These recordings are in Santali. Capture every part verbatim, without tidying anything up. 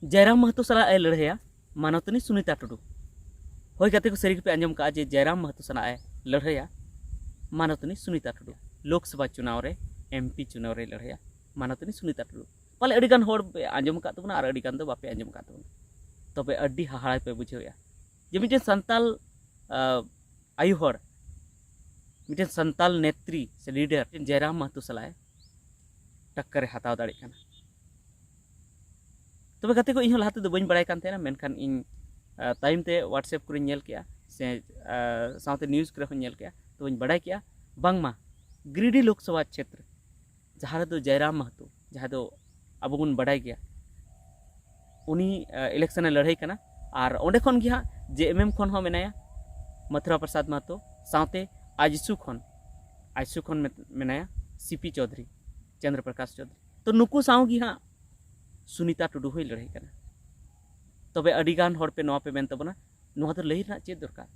ᱡᱟᱭᱨᱟᱢ ᱢᱟᱦᱟᱛᱚ ᱥᱟᱞᱟᱜ ᱮ ᱞᱟᱹᱲᱦᱟᱹᱭᱟ ᱢᱟᱱᱚᱛᱤᱱᱤ ᱥᱩᱱᱤᱛᱟ ᱴᱩᱰᱩ᱾ ᱦᱳᱭ ᱜᱟᱛᱮ ᱠᱚ, ᱥᱟᱹᱨᱤ ᱜᱮᱯᱮ ᱟᱸᱡᱚᱢ ᱠᱟᱜᱼᱟ ᱡᱮ ᱡᱟᱭᱨᱟᱢ ᱢᱟᱦᱟᱛᱚ ᱥᱟᱞᱟᱜ ᱮ ᱞᱟᱹᱲᱦᱟᱹᱭᱟ ᱢᱟᱱᱚᱛᱤᱱᱤ ᱥᱩᱱᱤᱛᱟ ᱴᱩᱰᱩ᱾ ᱞᱳᱠᱥᱚᱵᱷᱟ ᱪᱩᱱᱟᱣ ᱨᱮ, ᱮᱢᱯᱤ ᱪᱩᱱᱟᱣ ᱨᱮ ᱞᱟᱹᱲᱦᱟᱹᱭᱟ ᱢᱟᱱᱚᱛᱤᱱᱤ ᱥᱩᱱᱤᱛᱟ ᱴᱩᱰᱩ᱾ ᱯᱟᱞᱮ ᱟᱹᱰᱤ ᱜᱟᱱ ᱦᱚᱲ ᱯᱮ ᱟᱸᱡᱚᱢ ᱟᱠᱟᱫ ᱛᱟᱵᱚᱱᱟ ᱟᱨ ᱟᱹᱰᱤ ᱜᱟᱱ ᱫᱚ ᱵᱟᱯᱮ ᱟᱸᱡᱚᱢ ᱟᱠᱟᱫ ᱛᱟᱵᱚᱱᱟ᱾ ᱛᱚᱵᱮ ᱟᱹᱰᱤ ᱦᱟᱦᱟᱲᱟ ᱯᱮ ᱵᱩᱡᱷᱟᱹᱣᱮᱫᱼᱟ ᱡᱮ ᱢᱤᱫᱴᱮᱱ ᱥᱟᱱᱛᱟᱞ, ᱟᱸ, ᱟᱭᱳ ᱦᱚᱲ, ᱢᱤᱫᱴᱮᱱ ᱥᱟᱱᱛᱟᱞ ᱱᱮᱛᱨᱤ ᱥᱮ ᱞᱤᱰᱟᱨ ᱡᱟᱭᱨᱟᱢ ᱢᱟᱦᱟᱛᱚ ᱥᱟᱞᱟᱜ ᱮ ᱴᱟᱠᱠᱟᱨ ᱮ ᱦᱟᱛᱟᱣ ᱫᱟᱲᱮᱭᱟᱜ ᱠᱟᱱᱟ᱾ ᱛᱚᱵᱮ ᱜᱟᱛᱮ ᱠᱚ, ᱤᱧ ᱦᱚᱸ ᱞᱟᱦᱟ ᱛᱮᱫᱚ ᱵᱟᱹᱧ ᱵᱟᱲᱟᱭ ᱠᱟᱱ ᱛᱟᱦᱮᱱᱟ, ᱢᱮᱱᱠᱷᱟᱱ ᱤᱧ, ᱟᱸ, ᱛᱟᱭᱚᱢ ᱛᱮ WhatsApp ᱠᱚᱨᱮᱧ ᱧᱮᱞ ᱠᱮᱜᱼᱟ ᱥᱮ, ᱟᱸ, ᱥᱟᱶᱛᱮ news ᱠᱚᱨᱮ ᱦᱚᱸᱧ ᱧᱮᱞ ᱠᱮᱜᱼᱟ, ᱛᱚᱵᱮᱧ ᱵᱟᱲᱟᱭ ᱠᱮᱜᱼᱟ ᱵᱟᱝᱢᱟ ᱜᱤᱨᱤᱰᱤ ᱞᱳᱠᱥᱚᱵᱷᱟ ᱪᱷᱮᱛᱨᱚ, ᱡᱟᱦᱟᱸ ᱨᱮᱫᱚ ᱡᱟᱭᱨᱟᱢ ᱢᱟᱦᱟᱛᱚ, ᱡᱟᱦᱟᱸ ᱫᱚ ᱟᱵᱚ ᱵᱚᱱ ᱵᱟᱰᱟᱭ ᱜᱮᱭᱟ, ᱩᱱᱤ, ᱟᱸ, election ᱮ ᱞᱟᱹᱲᱦᱟᱹᱭ ᱠᱟᱱᱟ᱾ ᱟᱨ ᱚᱸᱰᱮ ᱠᱷᱚᱱ ᱜᱮ ᱦᱟᱸᱜ JMM ᱠᱷᱚᱱ ᱦᱚᱸ ᱢᱮᱱᱟᱭᱟ, ᱢᱚᱛᱷᱩᱨᱟ ᱯᱨᱚᱥᱟᱫᱽ ᱢᱟᱦᱟᱛᱚ, ᱥᱟᱶᱛᱮ ᱟᱡᱥᱩ ᱠᱷᱚᱱ, ᱟᱡᱥᱩ ᱠᱷᱚᱱ ᱢᱮᱱᱟᱭᱟ CP ᱪᱳᱫᱷᱩᱨᱤ, ᱪᱚᱱᱫᱨᱚ ᱯᱨᱚᱠᱟᱥ ᱪᱳᱫᱷᱩᱨᱤ᱾ ᱛᱚ ᱱᱩᱠᱩ ᱥᱟᱶ ᱜᱮ ᱦᱟᱸᱜ ᱥᱩᱱᱤᱛᱟ ᱴᱩᱰᱩ ᱦᱚᱸᱭ ᱞᱟᱹᱲᱦᱟᱹᱭ ᱠᱟᱱᱟ᱾ ᱛᱚᱵᱮ ᱟᱹᱰᱤ ᱜᱟᱱ ᱦᱚᱲ ᱯᱮ ᱱᱚᱣᱟ ᱯᱮ ᱢᱮᱱ ᱛᱟᱵᱚᱱᱟ, ᱱᱚᱣᱟ ᱫᱚ ᱞᱟᱹᱭ ᱨᱮᱱᱟᱜ ᱪᱮᱫ ᱫᱚᱨᱠᱟᱨ?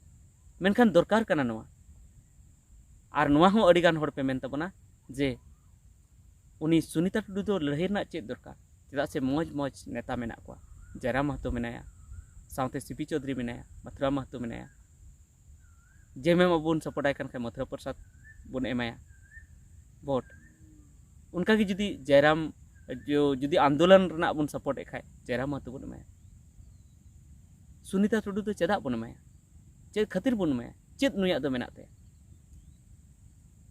ᱢᱮᱱᱠᱷᱟᱱ ᱫᱚᱨᱠᱟᱨ ᱠᱟᱱᱟ ᱱᱚᱣᱟ᱾ ᱟᱨ ᱱᱚᱣᱟ ᱦᱚᱸ ᱟᱹᱰᱤ ᱜᱟᱱ ᱦᱚᱲ ᱯᱮ ᱢᱮᱱ ᱛᱟᱵᱚᱱᱟ ᱡᱮ ᱩᱱᱤ ᱥᱩᱱᱤᱛᱟ ᱴᱩᱰᱩ ᱫᱚ ᱞᱟᱹᱲᱦᱟᱹᱭ ᱨᱮᱱᱟᱜ ᱪᱮᱫ ᱫᱚᱨᱠᱟᱨ? ᱪᱮᱫᱟᱜ ᱥᱮ ᱢᱚᱡᱽ ᱢᱚᱡᱽ ᱱᱮᱛᱟ ᱢᱮᱱᱟᱜ ᱠᱚᱣᱟ, ᱡᱟᱭᱨᱟᱢ ᱢᱟᱦᱟᱛᱚ ᱢᱮᱱᱟᱭᱟ, ᱥᱟᱶᱛᱮ CP ᱪᱳᱫᱷᱩᱨᱤ ᱢᱮᱱᱟᱭᱟ, ᱢᱚᱛᱷᱩᱨᱟ ᱢᱟᱦᱟᱛᱚ ᱢᱮᱱᱟᱭᱟ, JMM ᱟᱵᱚ ᱵᱚᱱ support ᱟᱭ ᱠᱟᱱ ᱠᱷᱟᱱ ᱢᱚᱛᱷᱩᱨᱟ ᱯᱨᱚᱥᱟᱫᱽ ᱵᱚᱱ ᱮᱢᱟᱭᱟ vote᱾ ᱚᱱᱠᱟᱜᱮ ᱡᱩᱫᱤ ᱡᱟᱭᱨᱟᱢ, ᱡᱩ-, ᱡᱩᱫᱤ ᱟᱱᱫᱳᱞᱚᱱ ᱨᱮᱱᱟᱜ ᱵᱚᱱ support ᱮᱫ ᱠᱷᱟᱱ ᱡᱟᱭᱨᱟᱢ ᱢᱟᱦᱟᱛᱚ ᱵᱚᱱ ᱮᱢᱟᱭᱟ᱾ ᱥᱩᱱᱤᱛᱟ ᱴᱩᱰᱩ ᱫᱚ ᱪᱮᱫᱟᱜ ᱵᱚᱱ ᱮᱢᱟᱭᱟ? ᱪᱮᱫ ᱠᱷᱟᱹᱛᱤᱨ ᱵᱚᱱ ᱮᱢᱟᱭᱟ? ᱪᱮᱫ ᱱᱩᱭᱟᱜ ᱫᱚ ᱢᱮᱱᱟᱜ ᱛᱟᱭᱟ?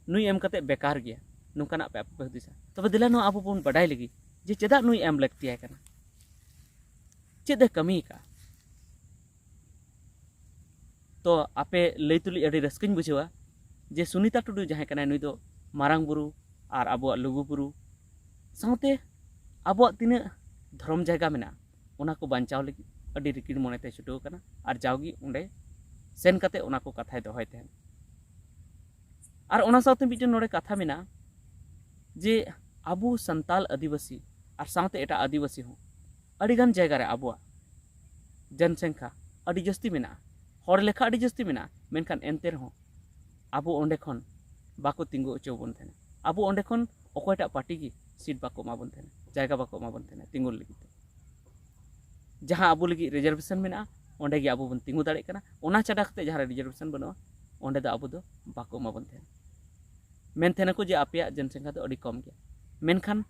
ᱱᱩᱭ ᱮᱢ ᱠᱟᱛᱮ ᱵᱮᱠᱟᱨ ᱜᱮᱭᱟ, ᱱᱚᱝᱠᱟᱱᱟᱜ ᱯᱮ ᱟᱯᱮ ᱯᱮ ᱦᱩᱫᱤᱥᱟ᱾ ᱛᱚᱵᱮ ᱫᱮᱞᱟ ᱱᱚᱣᱟ ᱟᱵᱚ ᱵᱚᱱ ᱵᱟᱰᱟᱭ ᱞᱟᱹᱜᱤᱫ ᱡᱮ ᱪᱮᱫᱟᱜ ᱱᱩᱭ ᱮᱢ ᱞᱟᱹᱠᱛᱤᱭᱟᱭ ᱠᱟᱱᱟ, ᱪᱮᱫ ᱮ ᱠᱟᱹᱢᱤ ᱟᱠᱟᱫᱼᱟ᱾ ᱛᱚ ᱟᱯᱮ ᱞᱟᱹᱭ ᱛᱩᱞᱩᱡ ᱟᱹᱰᱤ ᱨᱟᱹᱥᱠᱟᱹᱧ ᱵᱩᱡᱷᱟᱹᱣᱟ ᱡᱮ ᱥᱩᱱᱤᱛᱟ ᱴᱩᱰᱩ ᱡᱟᱦᱟᱸᱭ ᱠᱟᱱᱟᱭ, ᱱᱩᱭ ᱫᱚ ᱢᱟᱨᱟᱝ ᱵᱩᱨᱩ ᱟᱨ ᱟᱵᱚᱣᱟᱜ ᱞᱩᱜᱩ ᱵᱩᱨᱩ ᱥᱟᱶᱛᱮ ᱟᱵᱚᱣᱟᱜ ᱛᱤᱱᱟᱹᱜ ᱫᱷᱚᱨᱚᱢ ᱡᱟᱭᱜᱟ ᱢᱮᱱᱟᱜᱼᱟ, ᱚᱱᱟ ᱠᱚ ᱵᱟᱧᱪᱟᱣ ᱞᱟᱹᱜᱤᱫ ᱟᱹᱰᱤ ᱨᱤᱠᱤᱲ ᱢᱚᱱᱮᱛᱮ ᱪᱷᱩᱴᱟᱹᱣ ᱟᱠᱟᱱᱟ ᱟᱨ ᱡᱟᱣᱜᱮ ᱚᱸᱰᱮ ᱥᱮᱱ ᱠᱟᱛᱮ ᱚᱱᱟ ᱠᱚ ᱠᱟᱛᱷᱟᱭ ᱫᱚᱦᱚᱭ ᱛᱟᱦᱮᱱᱟ᱾ ᱟᱨ ᱚᱱᱟ ᱥᱟᱶᱛᱮ ᱢᱤᱫᱴᱮᱱ ᱱᱚᱰᱮ ᱠᱟᱛᱷᱟ ᱢᱮᱱᱟᱜᱼᱟ ᱡᱮ ᱟᱵᱚ ᱥᱟᱱᱛᱟᱞ ᱟᱹᱫᱤᱵᱟᱹᱥᱤ ᱟᱨ ᱥᱟᱶᱛᱮ ᱮᱴᱟᱜ ᱟᱹᱫᱤᱵᱟᱹᱥᱤ ᱦᱚᱸ ᱟᱹᱰᱤᱜᱟᱱ ᱡᱟᱭᱜᱟ ᱨᱮ ᱟᱵᱚᱣᱟᱜ ᱡᱚᱱᱥᱚᱝᱠᱷᱟ ᱟᱹᱰᱤ ᱡᱟᱹᱥᱛᱤ ᱢᱮᱱᱟᱜᱼᱟ, ᱦᱚᱲ ᱞᱮᱠᱷᱟ ᱟᱹᱰᱤ ᱡᱟᱹᱥᱛᱤ ᱢᱮᱱᱟᱜᱼᱟ, ᱢᱮᱱᱠᱷᱟᱱ ᱮᱱᱛᱮ ᱨᱮᱦᱚᱸ ᱟᱵᱚ ᱚᱸᱰᱮ ᱠᱷᱚᱱ ᱵᱟᱠᱚ ᱛᱤᱸᱜᱩ ᱦᱚᱪᱚ ᱵᱚᱱ ᱛᱟᱦᱮᱱᱟ᱾ ᱟᱵᱚ ᱚᱸᱰᱮ ᱠᱷᱚᱱ ᱚᱠᱚᱭᱴᱟᱜ ᱯᱟᱨᱴᱤ ᱜᱮ ᱥᱤᱴ ᱵᱟᱠᱚ ᱮᱢᱟ ᱵᱚᱱ ᱛᱟᱦᱮᱱᱟ, ᱡᱟᱭᱜᱟ ᱵᱟᱠᱚ ᱮᱢᱟ ᱵᱚᱱ ᱛᱟᱦᱮᱱᱟ ᱛᱤᱸᱜᱩᱱ ᱞᱟᱹᱜᱤᱫ ᱛᱮ᱾ ᱡᱟᱦᱟᱸ ᱟᱵᱚ ᱞᱟᱹᱜᱤᱫ ᱨᱤᱡᱟᱨᱵᱷᱮᱥᱚᱱ ᱢᱮᱱᱟᱜᱼᱟ, ᱚᱸᱰᱮ ᱜᱮ ᱟᱵᱚ ᱵᱚᱱ ᱛᱤᱸᱜᱩ ᱫᱟᱲᱮᱭᱟᱜ ᱠᱟᱱᱟ᱾ ᱚᱱᱟ ᱪᱷᱟᱰᱟ ᱠᱟᱛᱮ ᱡᱟᱦᱟᱸ ᱨᱮ ᱨᱤᱡᱟᱨᱵᱷᱮᱥᱚᱱ ᱵᱟᱹᱱᱩᱜᱼᱟ, ᱚᱸᱰᱮ ᱫᱚ ᱟᱵᱚ ᱫᱚ ᱵᱟᱠᱚ ᱮᱢᱟ ᱵᱚᱱ ᱛᱟᱦᱮᱱᱟ᱾ ᱢᱮᱱ ᱛᱟᱦᱮᱱᱟᱠᱚ ᱡᱮ ᱟᱯᱮᱭᱟᱜ ᱡᱚᱱᱥᱚᱝᱠᱷᱟ ᱫᱚ ᱟᱹᱰᱤ ᱠᱚᱢ ᱜᱮᱭᱟ, ᱢᱮᱱᱠᱷᱟᱱ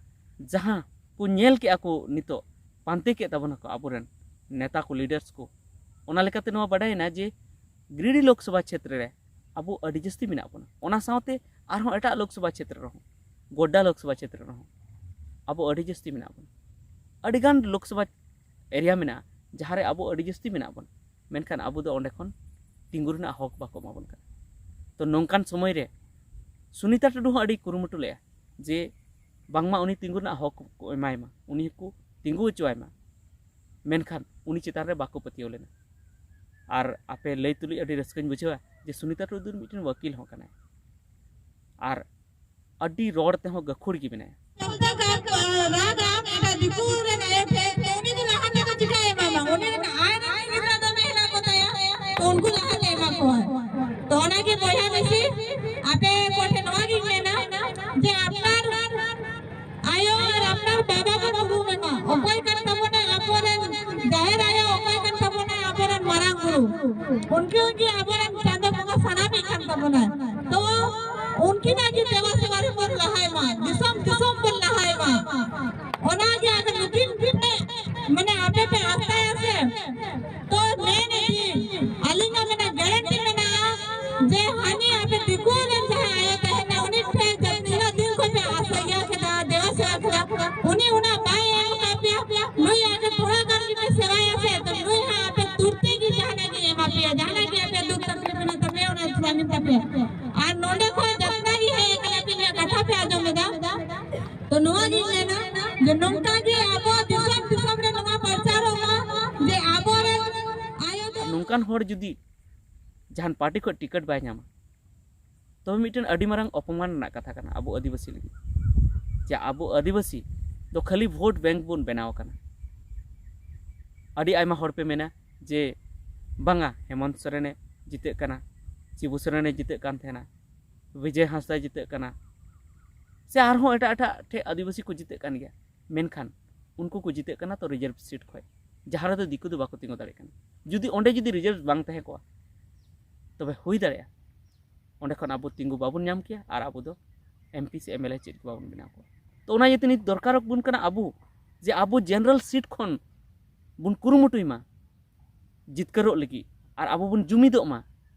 ᱡᱟᱦᱟᱸ ᱠᱚ ᱧᱮᱞ ᱠᱮᱜᱼᱟ ᱠᱚ, ᱱᱤᱛᱚᱜ ᱯᱟᱱᱛᱮ ᱠᱮᱫ ᱛᱟᱵᱚᱱᱟᱠᱚ ᱟᱵᱚᱨᱮᱱ ᱱᱮᱛᱟ ᱠᱚ, ᱞᱤᱰᱟᱨᱥ ᱠᱚ, ᱚᱱᱟ ᱞᱮᱠᱟᱛᱮ ᱱᱚᱣᱟ ᱵᱟᱰᱟᱭᱮᱱᱟ ᱡᱮ ᱜᱤᱨᱤᱰᱤ ᱞᱳᱠᱥᱚᱵᱷᱟ ᱪᱷᱮᱛᱨᱚ ᱨᱮ ᱟᱵᱚ ᱟᱹᱰᱤ ᱡᱟᱹᱥᱛᱤ ᱢᱮᱱᱟᱜ ᱵᱚᱱᱟ᱾ ᱚᱱᱟ ᱥᱟᱶᱛᱮ ᱟᱨᱦᱚᱸ ᱮᱴᱟᱜ ᱞᱳᱠᱥᱚᱵᱷᱟ ᱪᱷᱮᱛᱨᱚ ᱨᱮᱦᱚᱸ, ᱜᱳᱰᱰᱟ ᱞᱳᱠᱥᱚᱵᱷᱟ ᱪᱷᱮᱛᱨᱚ ᱨᱮᱦᱚᱸ ᱟᱵᱚ ᱟᱹᱰᱤ ᱡᱟᱹᱥᱛᱤ ᱢᱮᱱᱟᱜ ᱵᱚᱱᱟ᱾ ᱟᱹᱰᱤᱜᱟᱱ ᱞᱳᱠᱥᱚᱵᱷᱟ ᱮᱨᱤᱭᱟ ᱢᱮᱱᱟᱜᱼᱟ, ᱡᱟᱦᱟᱸ ᱨᱮ ᱟᱵᱚ ᱟᱹᱰᱤ ᱡᱟᱹᱥᱛᱤ ᱢᱮᱱᱟᱜ ᱵᱚᱱᱟ, ᱢᱮᱱᱠᱷᱟᱱ ᱟᱵᱚ ᱫᱚ ᱚᱸᱰᱮ ᱠᱷᱚᱱ ᱛᱤᱸᱜᱩ ᱨᱮᱱᱟᱜ ᱦᱚᱠ ᱵᱟᱠᱚ ᱮᱢᱟ ᱵᱚᱱ ᱠᱟᱱᱟ᱾ ᱛᱚ, ᱱᱚᱝᱠᱟᱱ ᱥᱚᱢᱚᱭ ᱨᱮ ᱥᱩᱱᱤᱛᱟ ᱴᱩᱰᱩ ᱦᱚᱸ ᱟᱹᱰᱤ ᱠᱩᱨᱩᱢᱩᱴᱩ ᱞᱮᱫᱼᱟ ᱡᱮ ᱵᱟᱝᱢᱟ ᱩᱱᱤ ᱛᱤᱸᱜᱩ ᱨᱮᱱᱟᱜ ᱦᱚᱠ ᱠᱚ ᱮᱢᱟᱭ ᱢᱟ, ᱩᱱᱤ ᱦᱚᱸᱠᱚ ᱛᱤᱸᱜᱩ ᱦᱚᱪᱚᱣᱟᱭ ᱢᱟ, ᱢᱮᱱᱠᱷᱟᱱ ᱩᱱᱤ ᱪᱮᱛᱟᱱ ᱨᱮ ᱵᱟᱠᱚ ᱯᱟᱹᱛᱭᱟᱹᱣ ᱞᱮᱱᱟ᱾ ᱟᱨ ᱟᱯᱮ ᱞᱟᱹᱭ ᱛᱩᱞᱩᱡ ᱟᱹᱰᱤ ᱨᱟᱹᱥᱠᱟᱹᱧ ᱵᱩᱡᱷᱟᱹᱣᱟ ᱡᱮ ᱥᱩᱱᱤᱛᱟ ᱴᱩᱰᱩ ᱫᱚ ᱢᱤᱫᱴᱮᱱ ᱣᱟᱹᱠᱤᱞ ᱦᱚᱸ ᱠᱟᱱᱟᱭ ᱟᱨ ᱟᱹᱰᱤ ᱨᱚᱲ ᱛᱮᱦᱚᱸ ᱜᱟᱹᱠᱷᱩᱲ ᱜᱮ ᱢᱮᱱᱟᱭᱟ᱾ ᱨᱟᱜᱟ, ᱮᱴᱟᱜ ᱫᱤᱠᱩ ᱨᱮᱱ ᱟᱭᱳ ᱴᱷᱮᱱ, ᱩᱱᱤ ᱫᱚ ᱞᱟᱦᱟ ᱛᱮᱫᱚ ᱪᱤᱠᱟᱭ ᱮᱢᱟᱢᱟ? ᱩᱱᱤ ᱨᱮᱱ ᱟᱡ ᱨᱮᱱ ᱜᱤᱫᱽᱨᱟᱹ ᱫᱚᱢᱮ ᱦᱮᱱᱟᱜ ᱠᱚᱛᱟᱭᱟ, ᱛᱚ ᱩᱱᱠᱩ ᱞᱟᱦᱟ ᱛᱮ ᱮᱢᱟ ᱠᱚᱣᱟ᱾ ᱛᱚ ᱚᱱᱟᱜᱮ ᱵᱚᱭᱦᱟ ᱢᱤᱥᱤ, ᱟᱯᱮ ᱠᱚᱴᱷᱮᱱ ᱱᱚᱣᱟ ᱜᱤᱧ ᱢᱮᱱᱟ ᱡᱮ ᱟᱯᱱᱟᱨ ᱟᱭᱳ ᱟᱨ ᱟᱯᱱᱟᱨ ᱵᱟᱵᱟ ᱵᱚᱱ ᱩᱨᱩᱢᱮ ᱢᱟ᱾ ᱚᱠᱚᱭ ᱠᱟᱱ ᱛᱟᱵᱚᱱᱟᱭ ᱟᱵᱚᱨᱮᱱ ᱡᱟᱦᱮᱨ ᱟᱭᱳ, ᱚᱠᱚᱭ ᱠᱟᱱ ᱛᱟᱵᱚᱱᱟᱭ ᱟᱵᱚᱨᱮᱱ ᱢᱟᱨᱟᱝ ᱵᱩᱨᱩ? ᱩᱱᱠᱤᱱ ᱜᱮ ᱟᱵᱚᱨᱮᱱ ᱪᱟᱸᱫᱚ ᱵᱚᱸᱜᱟ ᱥᱟᱱᱟᱢᱤᱡ ᱠᱟᱱ ᱛᱟᱵᱚᱱᱟᱭ᱾ ᱛᱚ ᱩᱱᱠᱤᱱᱟᱜ ᱜᱮ ᱫᱮᱵᱟ ᱥᱮᱵᱟ ᱨᱮᱵᱚᱱ ᱞᱟᱦᱟᱭ ᱢᱟ, ᱫᱤᱥᱚᱢ ᱫᱤᱥᱚᱢ ᱵᱚᱱ ᱞᱟᱦᱟᱭ ᱢᱟ᱾ ᱚᱱᱟᱜᱮ ᱟᱫᱚ ᱱᱩᱠᱤᱱ ᱯᱮ, ᱢᱟᱱᱮ ᱟᱯᱮ ᱯᱮ ᱟᱥᱟᱭᱟ ᱥᱮ, ᱛᱚ ᱢᱮᱱ ᱤᱫᱤ, ᱟᱹᱞᱤᱧᱟᱜ ᱢᱮᱱᱟ, ᱜᱮᱨᱮᱱᱴᱤ ᱢᱮᱱᱟᱜᱼᱟ ᱡᱮ ᱦᱟᱹᱱᱤ ᱟᱯᱮ ᱫᱤᱠᱩ ᱨᱮᱱ ᱡᱟᱦᱟᱸᱭ ᱟᱭᱳ ᱛᱟᱦᱮᱱᱟ, ᱩᱱᱤ ᱴᱷᱮᱱ ᱡᱟᱹᱥᱛᱤ ᱛᱤᱱᱟᱹᱜ ᱫᱤᱱ ᱠᱷᱚᱱ ᱯᱮ ᱟᱥ ᱤᱭᱟᱹ ᱠᱮᱫᱟ, ᱫᱮᱵᱟ ᱥᱮᱵᱟ ᱠᱮᱫᱟ, ᱩᱱᱤ ᱚᱱᱟ ᱵᱟᱭ ᱮᱢ ᱟᱠᱟᱫ ᱯᱮᱭᱟ, ᱱᱩᱭ ᱟᱜᱮ ᱛᱷᱚᱲᱟ ᱜᱟᱱ ᱜᱮᱯᱮ ᱥᱮᱵᱟᱭᱟ ᱥᱮ, ᱛᱚ ᱱᱩᱭ ᱦᱟᱸᱜ ᱟᱯᱮ ᱛᱩᱨᱛᱤ ᱜᱮ ᱡᱟᱦᱟᱱᱟᱜ ᱜᱮ ᱮᱢᱟ ᱯᱮᱭᱟ, ᱡᱟᱦᱟᱱᱟᱜ ᱜᱮ ᱟᱯᱮ ᱫᱩᱠ ᱛᱟᱠᱞᱤᱯ ᱢᱮᱱᱟᱜ ᱛᱟᱯᱮᱭᱟ, ᱚᱱᱟ ᱛᱷᱚᱲᱟ ᱜᱮ ᱛᱟᱯᱮᱭᱟ᱾ ᱟᱨ ᱱᱚᱰᱮ ᱠᱷᱚᱱ ᱡᱟᱛᱨᱟ ᱜᱮ ᱦᱮᱡ ᱟᱠᱟᱱᱟ, ᱟᱯᱮ ᱤᱧᱟᱹᱜ ᱠᱟᱛᱷᱟ ᱯᱮ ᱟᱸᱡᱚᱢ ᱮᱫᱟ, ᱛᱚ ᱱᱚᱣᱟ ᱜᱤᱧ ᱢᱮᱱᱟ ᱡᱮ ᱱᱚᱝᱠᱟ ᱜᱮ ᱟᱵᱚ ᱫᱤᱥᱚᱢ ᱫᱤᱥᱚᱢ ᱨᱮ ᱱᱚᱣᱟ ᱯᱨᱚᱪᱟᱨᱚᱜ ᱢᱟ ᱡᱮ ᱟᱵᱚᱨᱮᱱ ᱟᱭᱳ ᱫᱚ ᱱᱚᱝᱠᱟᱱ ᱦᱚᱲ ᱡᱩᱫᱤ ᱡᱟᱦᱟᱱ ᱯᱟᱨᱴᱤ ᱠᱷᱚᱱ ᱴᱤᱠᱤᱴ ᱵᱟᱭ ᱧᱟᱢᱟ, ᱛᱚᱵᱮ ᱢᱤᱫᱴᱮᱱ ᱟᱹᱰᱤ ᱢᱟᱨᱟᱝ ᱚᱯᱚᱢᱟᱱ ᱨᱮᱱᱟᱜ ᱠᱟᱛᱷᱟ ᱠᱟᱱᱟ ᱟᱵᱚ ᱟᱹᱫᱤᱵᱟᱹᱥᱤ ᱞᱟᱹᱜᱤᱫ, ᱡᱮ ᱟᱵᱚ ᱟᱹᱫᱤᱵᱟᱹᱥᱤ ᱫᱚ ᱠᱷᱟᱹᱞᱤ ᱵᱷᱳᱴ ᱵᱮᱝᱠ ᱵᱚᱱ ᱵᱮᱱᱟᱣ ᱟᱠᱟᱱᱟ᱾ ᱟᱹᱰᱤ ᱟᱭᱢᱟ ᱦᱚᱲ ᱯᱮ ᱢᱮᱱᱟ ᱡᱮ ᱵᱟᱝᱟ, ᱦᱮᱢᱚᱱᱛ ᱥᱚᱨᱮᱱᱮ ᱡᱤᱛᱟᱹᱜ ᱠᱟᱱᱟ, ᱥᱤᱵᱩ ᱥᱚᱨᱮᱱᱮ ᱡᱤᱛᱟᱹᱜ ᱠᱟᱱ ᱛᱟᱦᱮᱱᱟ, ᱵᱤᱡᱚᱭ ᱦᱟᱸᱥᱫᱟᱭ ᱡᱤᱛᱟᱹᱜ ᱠᱟᱱᱟ, ᱥᱮ ᱟᱨᱦᱚᱸ ᱮᱴᱟᱜ ᱮᱴᱟᱜ ᱴᱷᱮᱱ ᱟᱹᱫᱤᱵᱟᱹᱥᱤ ᱠᱚ ᱡᱤᱛᱟᱹᱜ ᱠᱟᱱ ᱜᱮᱭᱟ, ᱢᱮᱱᱠᱷᱟᱱ ᱩᱱᱠᱩ ᱠᱚ ᱡᱤᱛᱟᱹᱜ ᱠᱟᱱᱟ ᱛᱚ ᱨᱤᱡᱟᱨᱵᱷ ᱥᱤᱴ ᱠᱷᱚᱱ᱾ ᱡᱟᱦᱟᱸ ᱨᱮᱫᱚ ᱫᱤᱠᱩ ᱫᱚ ᱵᱟᱠᱚ ᱛᱤᱸᱜᱩ ᱫᱟᱲᱮᱭᱟᱜ ᱠᱟᱱᱟ᱾ ᱡᱩᱫᱤ ᱚᱸᱰᱮ ᱡᱩᱫᱤ ᱨᱤᱡᱟᱨᱵᱷ ᱵᱟᱝ ᱛᱟᱦᱮᱸ ᱠᱚᱜᱼᱟ, ᱛᱚᱵᱮ ᱦᱩᱭ ᱫᱟᱲᱮᱭᱟᱜᱼᱟ ᱚᱸᱰᱮ ᱠᱷᱚᱱ ᱟᱵᱚ ᱛᱤᱸᱜᱩ ᱵᱟᱵᱚᱱ ᱧᱟᱢ ᱠᱮᱭᱟ ᱟᱨ ᱟᱵᱚ ᱫᱚ ᱮᱢ ᱯᱤ ᱥᱮ ᱮᱢ ᱮᱞ ᱮ ᱪᱮᱫ ᱠᱚ ᱵᱟᱵᱚᱱ ᱵᱮᱱᱟᱣ ᱠᱚᱣᱟ᱾ ᱛᱚ ᱚᱱᱟ ᱤᱭᱟᱹᱛᱮ ᱱᱤᱛ ᱫᱚᱨᱠᱟᱨᱚᱜ ᱵᱚᱱ ᱠᱟᱱᱟ ᱟᱵᱚ, ᱡᱮ ᱟᱵᱚ ᱡᱮᱱᱟᱨᱮᱞ ᱥᱤᱴ ᱠᱷᱚᱱ ᱵᱚᱱ ᱠᱩᱨᱩᱢᱩᱴᱩᱭ ᱢᱟ ᱡᱤᱛᱠᱟᱹᱨᱚᱜ ᱞᱟᱹᱜᱤᱫ, ᱟᱨ ᱟᱵᱚ ᱵᱚᱱ ᱡᱩᱢᱤᱫᱚᱜ ᱢᱟ,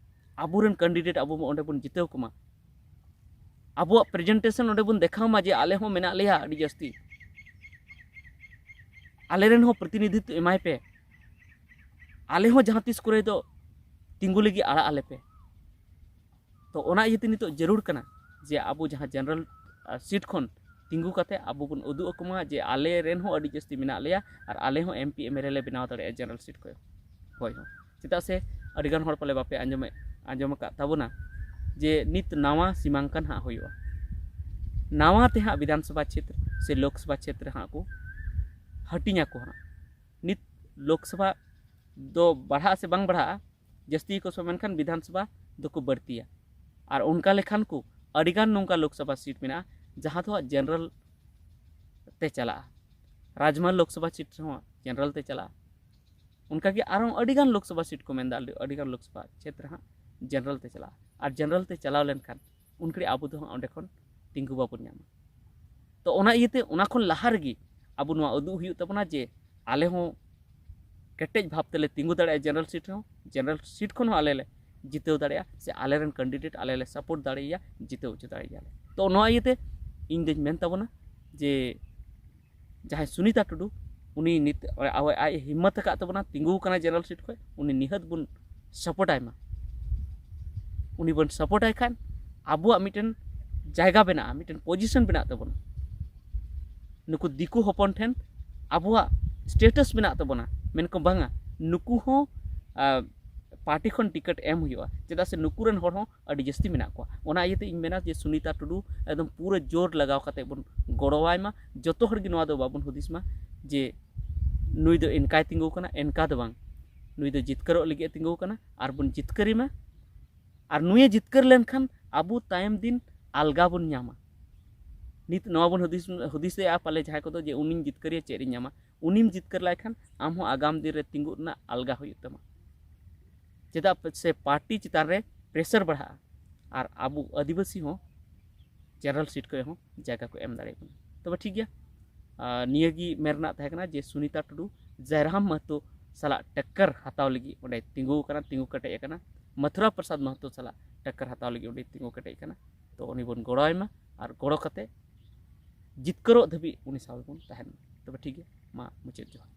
ᱟᱵᱚᱨᱮᱱ ᱠᱮᱱᱰᱤᱰᱮᱴ ᱟᱵᱚ ᱚᱸᱰᱮ ᱵᱚᱱ ᱡᱤᱛᱟᱹᱣ ᱠᱚᱢᱟ, ᱟᱵᱚᱣᱟᱜ ᱯᱨᱮᱡᱮᱱᱴᱮᱥᱚᱱ ᱚᱸᱰᱮ ᱵᱚᱱ ᱫᱮᱠᱷᱟᱣ ᱢᱟ ᱡᱮ ᱟᱞᱮ ᱦᱚᱸ ᱢᱮᱱᱟᱜ ᱞᱮᱭᱟ ᱟᱹᱰᱤ ᱡᱟᱹᱥᱛᱤ, ᱟᱞᱮ ᱨᱮᱱ ᱦᱚᱸ ᱯᱨᱚᱛᱤᱱᱤᱫᱷᱤᱛᱣ ᱮᱢᱟᱭ ᱯᱮ, ᱟᱞᱮ ᱦᱚᱸ ᱡᱟᱦᱟᱸ ᱛᱤᱥ ᱠᱚᱨᱮ ᱫᱚ ᱛᱤᱸᱜᱩ ᱞᱟᱹᱜᱤᱫ ᱟᱲᱟᱜ ᱟᱞᱮ ᱯᱮ᱾ ᱛᱚ ᱚᱱᱟ ᱤᱭᱟᱹᱛᱮ ᱱᱤᱛᱚᱜ ᱡᱟᱹᱨᱩᱲ ᱠᱟᱱᱟ ᱡᱮ ᱟᱵᱚ ᱡᱟᱦᱟᱸ ᱡᱮᱱᱟᱨᱮᱞ ᱥᱤᱴ ᱠᱷᱚᱱ ᱛᱤᱸᱜᱩ ᱠᱟᱛᱮ ᱟᱵᱚ ᱵᱚᱱ ᱩᱫᱩᱜ ᱟᱠᱚ ᱢᱟ ᱡᱮ ᱟᱞᱮ ᱨᱮᱱ ᱦᱚᱸ ᱟᱹᱰᱤ ᱡᱟᱹᱥᱛᱤ ᱢᱮᱱᱟᱜ ᱞᱮᱭᱟ ᱟᱨ ᱟᱞᱮ ᱦᱚᱸ M P M L A ᱞᱮ ᱵᱮᱱᱟᱣ ᱫᱟᱲᱮᱭᱟᱜᱼᱟ ᱡᱮᱱᱟᱨᱮᱞ ᱥᱤᱴ ᱠᱷᱚᱱ᱾ ᱦᱳᱭ ᱦᱳᱭ, ᱪᱮᱫᱟᱜ ᱥᱮ ᱟᱹᱰᱤᱜᱟᱱ ᱦᱚᱲ ᱯᱟᱞᱮ ᱵᱟᱯᱮ ᱟᱸᱡᱚᱢᱮᱫ ᱟᱸᱡᱚᱢ ᱟᱠᱟᱫ ᱛᱟᱵᱚᱱᱟ ᱡᱮ ᱱᱤᱛ ᱱᱟᱣᱟ ᱥᱤᱢᱟᱝᱠᱟᱱ ᱦᱟᱸᱜ ᱦᱩᱭᱩᱜᱼᱟ, ᱱᱟᱣᱟ ᱛᱮ ᱦᱟᱸᱜ ᱵᱤᱫᱷᱟᱱ ᱥᱚᱵᱷᱟ ᱪᱷᱮᱛᱨᱚ ᱥᱮ ᱞᱳᱠ ᱥᱚᱵᱷᱟ ᱪᱷᱮᱛᱨᱚ ᱦᱟᱸᱜ ᱠᱚ ᱦᱟᱹᱴᱤᱧ ᱟᱠᱚ ᱦᱟᱸᱜ᱾ ᱱᱤᱛ ᱞᱳᱠ ᱥᱚᱵᱷᱟ ᱫᱚ ᱵᱟᱲᱦᱟᱜᱼᱟ ᱥᱮ ᱵᱟᱝ ᱵᱟᱲᱦᱟᱜᱼᱟ, ᱡᱟᱹᱥᱛᱤ ᱜᱮᱠᱚ ᱥᱚᱢ ᱮᱱᱠᱷᱟᱱ ᱵᱤᱫᱷᱟᱱ ᱥᱚᱵᱷᱟ ᱫᱚᱠᱚ ᱵᱟᱹᱲᱛᱤᱭᱟ᱾ ᱟᱨ ᱚᱱᱠᱟ ᱞᱮᱠᱷᱟᱱ ᱠᱚ ᱟᱹᱰᱤᱜᱟᱱ ᱱᱚᱝᱠᱟ ᱞᱳᱠ ᱥᱚᱵᱷᱟ ᱥᱤᱴ ᱢᱮᱱᱟᱜᱼᱟ ᱡᱟᱦᱟᱸ ᱫᱚ ᱦᱟᱸᱜ ᱡᱮᱱᱟᱨᱮᱞ ᱛᱮ ᱪᱟᱞᱟᱜᱼᱟ᱾ ᱨᱟᱡᱽᱢᱟᱞ ᱞᱳᱠ ᱥᱚᱵᱷᱟ ᱥᱤᱴ ᱨᱮᱦᱚᱸ ᱡᱮᱱᱟᱨᱮᱞ ᱛᱮ ᱪᱟᱞᱟᱜᱼᱟ᱾ ᱚᱱᱠᱟᱜᱮ ᱟᱨᱦᱚᱸ ᱟᱹᱰᱤᱜᱟᱱ ᱞᱳᱠ ᱥᱚᱵᱷᱟ ᱥᱤᱴ ᱠᱚ ᱢᱮᱱᱫᱟ, ᱟᱹᱰᱤ- ᱟᱹᱰᱤᱜᱟᱱ ᱞᱳᱠ ᱥᱚᱵᱷᱟ ᱪᱷᱮᱛᱨᱚ ᱦᱟᱸᱜ ᱡᱮᱱᱟᱨᱮᱞ ᱛᱮ ᱪᱟᱞᱟᱜᱼᱟ᱾ ᱟᱨ ᱡᱮᱱᱟᱨᱮᱞ ᱛᱮ ᱪᱟᱞᱟᱣ ᱞᱮᱱᱠᱷᱟᱱ ᱩᱱ ᱜᱷᱟᱹᱲᱤᱡ ᱟᱵᱚ ᱫᱚ ᱦᱟᱸᱜ ᱚᱸᱰᱮ ᱠᱷᱚᱱ ᱛᱤᱸᱜᱩ ᱵᱟᱵᱚᱱ ᱧᱟᱢᱟ᱾ ᱛᱚ ᱚᱱᱟ ᱤᱭᱟᱹᱛᱮ ᱚᱱᱟ ᱠᱷᱚᱱ ᱞᱟᱦᱟ ᱨᱮᱜᱮ ᱟᱵᱚ ᱱᱚᱣᱟ ᱩᱫᱩᱜ ᱦᱩᱭᱩᱜ ᱛᱟᱵᱚᱱᱟ ᱡᱮ ᱟᱞᱮ ᱦᱚᱸ ᱠᱮᱴᱮᱡ ᱵᱷᱟᱵᱽ ᱛᱮᱞᱮ ᱛᱤᱸᱜᱩ ᱫᱟᱲᱮᱭᱟᱜᱼᱟ ᱡᱮᱱᱟᱨᱮᱞ ᱥᱤᱴ ᱨᱮᱦᱚᱸ, ᱡᱮᱱᱟᱨᱮᱞ ᱥᱤᱴ ᱠᱷᱚᱱ ᱦᱚᱸ ᱟᱞᱮ ᱞᱮ ᱡᱤᱛᱟᱹᱣ ᱫᱟᱲᱮᱭᱟᱜᱼᱟ ᱥᱮ ᱟᱞᱮ ᱨᱮᱱ ᱠᱮᱱᱰᱤᱰᱮᱴ ᱟᱞᱮ ᱞᱮ ᱥᱟᱯᱳᱨᱴ ᱫᱟᱲᱮᱭᱟᱭᱟ, ᱡᱤᱛᱟᱹᱣ ᱦᱚᱪᱚ ᱫᱟᱲᱮᱭᱟᱞᱮ᱾ ᱛᱚ ᱱᱚᱣᱟ ᱤᱭᱟᱹᱛᱮ ᱤᱧ ᱫᱚᱧ ᱢᱮᱱ ᱛᱟᱵᱚᱱᱟ ᱡᱮ ᱡᱟᱦᱟᱸᱭ ᱥᱩᱱᱤᱛᱟ ᱴᱩᱰᱩ, ᱩᱱᱤ ᱱᱤᱛ ᱟᱡ ᱟᱡ ᱮ ᱦᱤᱢᱢᱚᱛ ᱟᱠᱟᱫ ᱛᱟᱵᱚᱱᱟ, ᱛᱤᱸᱜᱩ ᱟᱠᱟᱱᱟ ᱡᱮᱱᱟᱨᱮᱞ ᱥᱤᱴ ᱠᱷᱚᱱ, ᱩᱱᱤ ᱱᱤᱦᱟᱹᱛ ᱵᱚᱱ ᱥᱟᱯᱳᱨᱴ ᱟᱭ ᱢᱟ, ᱩᱱᱤ ᱵᱚᱱ ᱥᱟᱯᱳᱨᱴ ᱟᱭ ᱠᱷᱟᱱ ᱟᱵᱚᱣᱟᱜ ᱢᱤᱫᱴᱮᱱ ᱡᱟᱭᱜᱟ ᱵᱮᱱᱟᱜᱼᱟ, ᱢᱤᱫᱴᱮᱱ ᱯᱚᱡᱤᱥᱚᱱ ᱵᱮᱱᱟᱜ ᱛᱟᱵᱚᱱᱟ᱾ ᱱᱩᱠᱩ ᱫᱤᱠᱩ ᱦᱚᱯᱚᱱ ᱴᱷᱮᱱ ᱟᱵᱚᱣᱟᱜ ᱥᱴᱮᱴᱟᱥ ᱢᱮᱱᱟᱜ ᱛᱟᱵᱚᱱᱟ, ᱢᱮᱱᱠᱚ ᱵᱟᱝᱟ ᱱᱩᱠᱩ ᱦᱚᱸ ᱯᱟᱨᱴᱤ ᱠᱷᱚᱱ ᱴᱤᱠᱤᱴ ᱮᱢ ᱦᱩᱭᱩᱜᱼᱟ, ᱪᱮᱫᱟᱜ ᱥᱮ ᱱᱩᱠᱩ ᱨᱮᱱ ᱦᱚᱲ ᱦᱚᱸ ᱟᱹᱰᱤ ᱡᱟᱹᱥᱛᱤ ᱢᱮᱱᱟᱜ ᱠᱚᱣᱟ᱾ ᱚᱱᱟ ᱤᱭᱟᱹᱛᱮ ᱤᱧ ᱢᱮᱱᱟ ᱡᱮ ᱥᱩᱱᱤᱛᱟ ᱴᱩᱰᱩ ᱮᱠᱫᱚᱢ ᱯᱩᱨᱟᱹ ᱡᱳᱨ ᱞᱟᱜᱟᱣ ᱠᱟᱛᱮ ᱵᱚᱱ ᱜᱚᱲᱚᱣᱟᱭ ᱢᱟ᱾ ᱡᱚᱛᱚ ᱦᱚᱲ ᱜᱮ ᱱᱚᱣᱟ ᱫᱚ ᱵᱟᱵᱚᱱ ᱦᱩᱫᱤᱥ ᱢᱟ ᱡᱮ ᱱᱩᱭ ᱫᱚ ᱮᱱᱠᱟᱭ ᱛᱤᱸᱜᱩ ᱠᱟᱱᱟ, ᱮᱱᱠᱟ ᱫᱚ ᱵᱟᱝ, ᱱᱩᱭ ᱫᱚ ᱡᱤᱛᱠᱟᱹᱨᱚᱜ ᱞᱟᱹᱜᱤᱫ ᱮ ᱛᱤᱸᱜᱩ ᱠᱟᱱᱟ, ᱟᱨ ᱵᱚᱱ ᱡᱤᱛᱠᱟᱹᱨᱤ ᱢᱟ᱾ ᱟᱨ ᱱᱩᱭᱮ ᱡᱤᱛᱠᱟᱹᱨ ᱞᱮᱱᱠᱷᱟᱱ ᱟᱵᱚ ᱛᱟᱭᱚᱢ ᱫᱤᱱ ᱟᱞᱜᱟ ᱵᱚᱱ ᱧᱟᱢᱟ᱾ ᱱᱤᱛ ᱱᱚᱣᱟ ᱵᱚᱱ ᱦᱩᱫᱤᱥ ᱦᱩᱫᱤᱥᱮᱜᱼᱟ ᱯᱟᱞᱮ ᱡᱟᱦᱟᱸᱭ ᱠᱚᱫᱚ ᱡᱮ ᱩᱱᱤᱧ ᱡᱤᱛᱠᱟᱹᱨᱤᱭᱟ, ᱪᱮᱫ ᱤᱧ ᱧᱟᱢᱟ? ᱩᱱᱤᱢ ᱡᱤᱛᱠᱟᱹᱨ ᱞᱟᱭ ᱠᱷᱟᱱ ᱟᱢ ᱦᱚᱸ ᱟᱜᱟᱢ ᱫᱤᱱ ᱨᱮ ᱛᱤᱸᱜᱩ ᱨᱮᱱᱟᱜ ᱟᱞᱜᱟ ᱦᱩᱭᱩᱜ ᱛᱟᱢᱟ᱾ ᱪᱮᱫᱟᱜ ᱥᱮ ᱯᱟᱨᱴᱤ ᱪᱮᱛᱟᱱ ᱨᱮ ᱯᱨᱮᱥᱟᱨ ᱵᱟᱲᱦᱟᱜᱼᱟ ᱟᱨ ᱟᱵᱚ ᱟᱹᱫᱤᱵᱟᱹᱥᱤ ᱦᱚᱸ ᱡᱮᱱᱟᱨᱮᱞ ᱥᱤᱴ ᱠᱚᱨᱮ ᱦᱚᱸ ᱡᱟᱭᱜᱟ ᱠᱚ ᱮᱢ ᱫᱟᱲᱮᱭᱟᱵᱚᱱᱟ᱾ ᱛᱚᱵᱮ ᱴᱷᱤᱠ ᱜᱮᱭᱟ, ᱟᱨ ᱱᱤᱭᱟᱹ ᱜᱮ ᱢᱮᱱ ᱨᱮᱱᱟᱜ ᱛᱟᱦᱮᱸ ᱠᱟᱱᱟ ᱡᱮ ᱥᱩᱱᱤᱛᱟ ᱴᱩᱰᱩ ᱡᱟᱭᱨᱟᱢ ᱢᱟᱦᱟᱛᱚ ᱥᱟᱞᱟᱜ ᱴᱟᱠᱠᱟᱨ ᱦᱟᱛᱟᱣ ᱞᱟᱹᱜᱤᱫ ᱚᱸᱰᱮ ᱛᱤᱸᱜᱩ ᱟᱠᱟᱱᱟ, ᱛᱤᱸᱜᱩ ᱠᱮᱴᱮᱡ ᱟᱠᱟᱱᱟ᱾ ᱢᱟᱛᱷᱩᱨᱟ ᱯᱨᱚᱥᱟᱫᱽ ᱢᱟᱦᱟᱛᱚ ᱥᱟᱞᱟᱜ ᱴᱟᱠᱠᱟᱨ ᱦᱟᱛᱟᱣ ᱞᱟᱹᱜᱤᱫ ᱚᱸᱰᱮ ᱛᱤᱸᱜᱩ ᱠᱮᱴᱮᱡ ᱟᱠᱟᱱᱟ᱾ ᱛᱚ ᱩᱱᱤ ᱵᱚᱱ ᱜᱚᱲᱚ ᱟᱭ ᱢᱟ ᱟᱨ ᱜᱚᱲᱚ ᱠᱟᱛᱮ ᱡᱤᱛᱠᱟᱹᱨᱚᱜ ᱫᱷᱟᱹᱵᱤᱡ ᱩᱱᱤ ᱥᱟᱶ ᱵᱚᱱ ᱛᱟᱦᱮᱱ ᱢᱟ᱾ ᱛᱚᱵᱮ ᱴᱷᱤᱠ ᱜᱮᱭᱟ, ᱢᱟ ᱢᱩᱪᱟᱹᱫ ᱡᱚᱦᱟᱨ᱾